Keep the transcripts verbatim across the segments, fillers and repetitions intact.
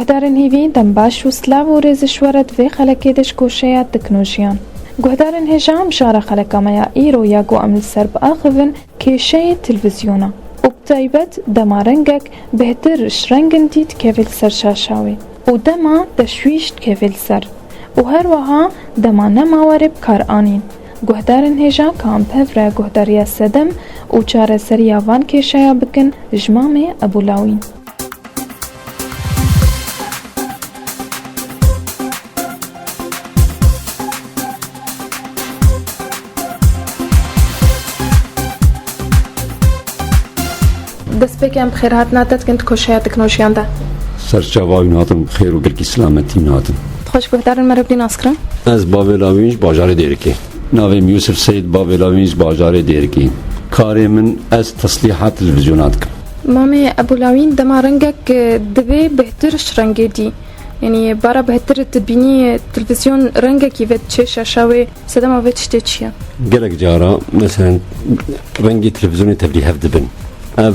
Guhdarên hêvî, dem baş û silav û rêz ji we re di vê xelekê de ji koşeya teknolojiyan. Guhdarên hêja, mijara xeleka me ya îro ya ku em li ser biaxivin, kêşeyê televîzyona û bi taybet dema rengek bêhtir ji rengin dî dikeve li ser şaşa wê û dema teşwîş dikeve li ser û her wiha dema nema were bi kar anîn. Guhdarên hêja, ka em bi hev re guhdariya sedem û çareseriya van kêşeya bikin ji Mamê Ebûlawîn. Destpêkê em bi xêrhatina te dikin di koşeya teknolojiyan de. Serçava wî hatin bi xêr û gelkî silametî hatin. Xweş guhdarên me re bidî nas kirin. Ez Bavê Lawîn ji bajarê Dêrikê. Navê min Yusuf Seyid, Bavê Lawîn ji bajarê Dêrikê. Karê min, ez teslîha televîzyona dikim. Mamê Ebûlawîn, dema rengek, e, divê bêhtir ji rengê dî. Yanî bara bêhtir dibînî televîzyon rengekî vediçe şaşa wê, sedema vê tiştê çi ye? Gelek cara, meselen, rengê televîzyonê tevlîhev dibin. Ev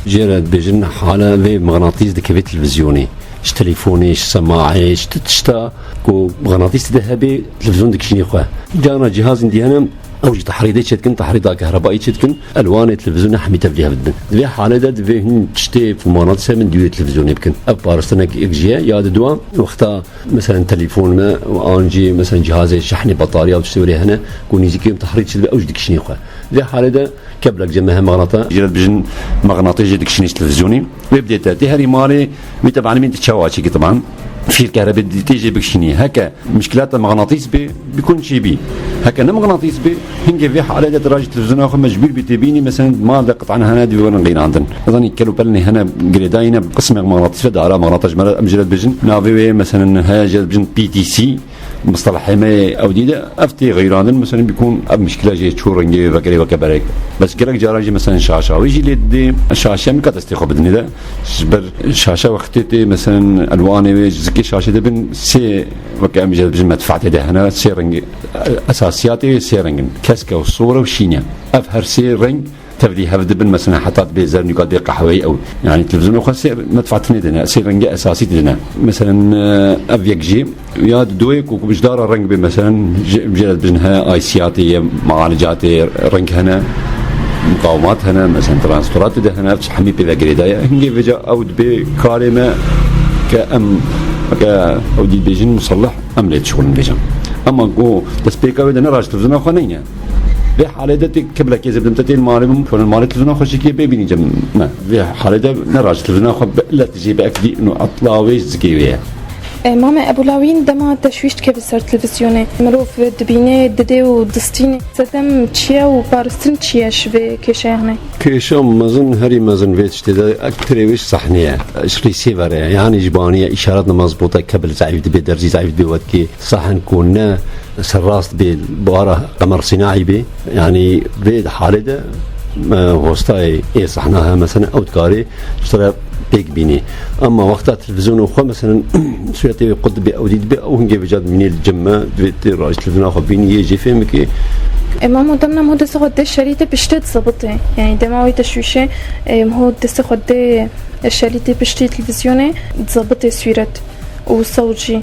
jê re dibêjin hala vê mixnatîs dikeve televîzyonê. Ji telefonê, ji semaê, ji ti tişta ku mixnatîs tê de hebe, televîzyon dikişînî xwe. Carna cîhazên dî hene, ew jî tehrîdê çêdikin, tehrîda kehrebayî çêdikin, elwanê televîzyonê hemî tevlîhev dibin. Di vê halê de divê hin tiştê ku mixnatîs hebin dûrê televîzyonê bikin. Ev parastinekek jî ye. Ya diduwa, wexta, meselen, telefon me an jî, meselen, cihazê şehnê, batarya û tiştê wêrê hene ku nêzîkî em tehrîd çêdibe, ew jî dikişînî xwe. Di vê halê de keblek cem me heme mixnata, jê re dibêjin mixnatîs, jê dikişînî ji televîzyonê. Wê bidê te, tê herî malê, wî teban min tê çawa çêkî teban. Fîr kehrebê dî tê jê bikişînî. Heke mişkilata mixnatîs bê, bikun çêbî. Heke ne mixnatîs bê, hingê vê halê de tu rajî televîzyona xwe mecbûr bî tê bînî, meselen, mal de qit'an hene, divê werin qînandin. Zanî kel û pelnê hene girêdayî ne, qismek mixnatîs ve dara mixnata ji me re, em jê re dibêjin. Navê wê, meselen, heye jê re dibêjin P T C. Mistelehê me ew dî de ev tê xeyrandin, mesela, bikun ev mişkile jê çû rengê wê vegerê weke berek. Bes gelek caran jî, mesela, şaşa wê jî lê didê. Şaşe min ka destê xwe bidinê de. Ji ber şaşa wextê tê, mesela, elwanê wê ji zikê şaşê de bin sê, weke em jê dibêjin, medfeetê de hene, sê rengê esasiyatê wê sê rengin. Keske û sor e û şîn e. Ev her sê reng tevlî hev dibin, mesela, heta dibê zernûka dê qehweyî ew. Yanî televîzyona xwe sê medfeetinê dine, sê rengê esasî dine. Mesela, ev yek jî, ya didoyê ku, ku ji dara reng bê, mesela, ji, jê re dibêjin he aysiyatê ye, maalicatê reng hene, muqawimat hene, mesela, transtoratê de hene, ev hemî pê ve girêdaye. Hingê vêca ew dibê karê me ke em, ke ew dî dibêjin musellih, em lê dişixulin vêca. Ema ku destpêka wê de ne raj televîzyona xwe neyne. Vê halê de tê keblekê zê bidim te tê li malê bim, xwe li malê televîzyona xwe şikê bê bînî cem me. Vê halê de ne raj televîzyona xwe bi illa tijê bi ekdî û etla wê ji zikê wê ye. E, Mame Ebûlawîn, dema teşwîş dikeve ser televîzyonê, mirov dibîne, didê û distîne. Sedem çi ye û parastin çi ye ji vê kêşeyanê? Kêşa mezin, herî mezin vê tiştê de ektirê wê ji sahnê ye. Ji rîsêver e, yanî ji banî ye, îşaret nema zibot e, kebil zeîf dibe, derzî zeîf dibe, wetkê sahn ku ne serrast bê, bi ara qemer sînaî bê. Yanî vê halê de, e, hostayê ê sahna he, mesela, ew dikarê ji te re pêk bînê. Ema wexta televîzyonê xwe, mesela, sûretê wê qut dibe, ew dî dibe, ew hingê vêca dimînê li cem me, divê tê raj televîzyona xwe bînî, yê jê fêm bikê. E, mamo, demna ho destê xwe dê şerîtê piştê dizebitê. Yanî dema wê teşwîşê, e, ho destê xwe dê şerîtê piştê televîzyonê dizebitê sûret û sewt jî.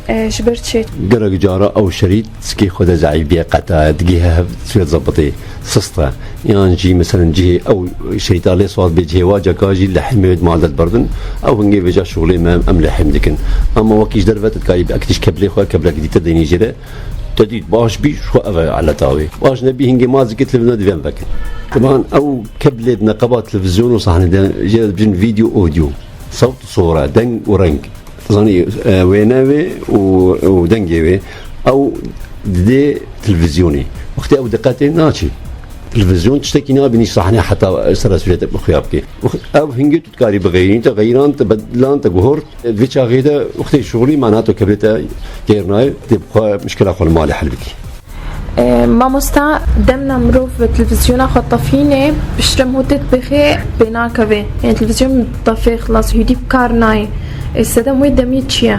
E, ji ber çi? Gelek cara ew şerît zikê xwe de zeîf bîye, qeta ye, digihê hev sûret zebitê, sist e. Yan jî, meselen, cihê ew şerîta lê saz bê cihê waceka jî lehê me wê di mal de diberdin. Ew hingê vêca şixulê me, em lehê me dikin. Ema wekî ji derve tu dikarî bi ekdîş keblê xwe, keblek dî te deynî jê re. Te dît baş bî, ji xwe ev e eleta wê. Baş nebî, hingê ma zikê televîzyona divê em vekin. Teban ew keblê di neqeba televîzyon û sahnê de jê re dibêjin vîdeo, audio. Sewt û sor e, deng û reng. Zanî, e, wêne wê û, û dengê wê. Ew didê televîzyonê. Wextê ew diqetê naçê. Televîzyon tiştekî nabînî, sahne heta ser sûretê bi xuya bike. Ew hingê tu dikarî bixeyrînî, te xeyran, te bedilan, te guhort. Vê çaxê de wextê şixulî mana to kebrê te têr nayê, tê bi xwe mişkila xwe li malê hel bikî. E, mamosta, demna mirov televîzyona xwe tefînê, piştre motê dibêxê pê nakeve. Yani televîzyon tefê xilas hûdî bi kar nayê. E, sedem wê demê çi ye?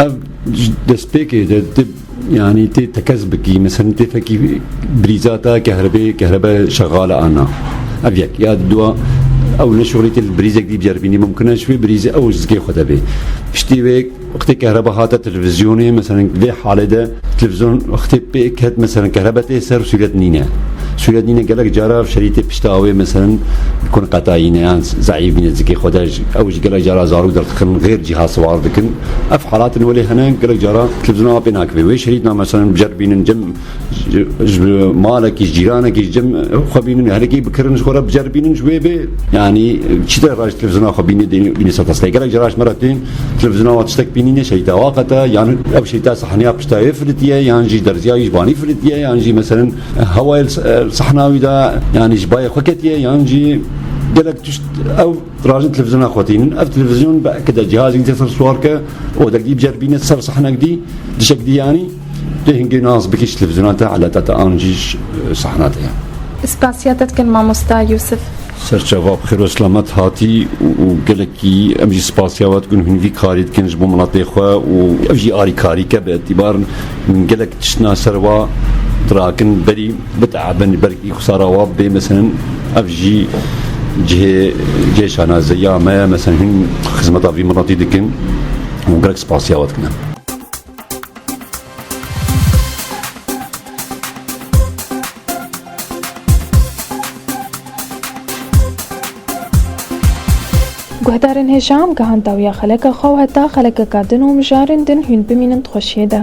Ev ji destpêkê de ti, yani tê tekez bikî, mesela tê fekî brîza te kehrebê, kehrebe şexale ana. Ev yek. Ya dua, Ew ne şixulî tê li birîzek dî biceribînî mumkin e, ji wê birîzê ew ji zikê xwe de bê. Piştî wê wextê kehreba hate televîzyonê, meselen vê halê de televîzyon wextê pê ket, meselen kehrebe tê ser sûret nîne. Sûret nîne gelek cara şerîtê pişta wê, meselen kun qetayîne yan zeîf bîne zikê xwe de, ew jî gelek cara zarok derdixin, xêr cîha siwar dikin. Ev halatin welê hene, gelek cara televîzyona pê nakeve. Wê şerîtna, meselen biceribînin cem ji, ji malekî, ji cîranekî, ji cem xwe bînin, herikî bikirin, ji xwe re biceribînin, ji wê bê, yanî çi de raj televîzyona xwe bînî, dê-, bînî ser destê. Gelek cara ji me re tên, televîzyona wa tiştek bînîne, şerîta wa qete, yan ew şerîta sahneya pişta wê filitiye, yan jî derziya wî ji banî filitiye, yan jî, meselen, hewayê li s-, sahna wî de, yanî ji bayê xwe ketiye, yan jî gelek tişt ew rajin televîzyona xwe tînin. Ev televîzyon belkî de cihazî dî ser siwar ke, odek dî biceribîne ser sahnek dî, dişek dî, yanî. Lê hingê nas bikî ji televîzyona te, eleta te an jî ji, e, sahna te ye. Spasiya te dikin, mamosta Yûsif. Serçava bi xêr û selamet hatî û, û gelekî em jî spasiya we dikin, hûn vî karî dikin ji bo miletê xwe û ev jî arîkarîke bi îtîbar min gelek tiştna ser wa tirakin berî bite'ebin, belkî xisara wa bê, meselen ev jî cihê, cihê şanazeya me ye, meselen hûn xizmeta vî miletî dikin û gelek spasiya we dikin em. Guhdarên hêja, em gihand dawiya xeleka xwe û heta xelekeka din û mijarên din hûn bimînin di xweşiyê de.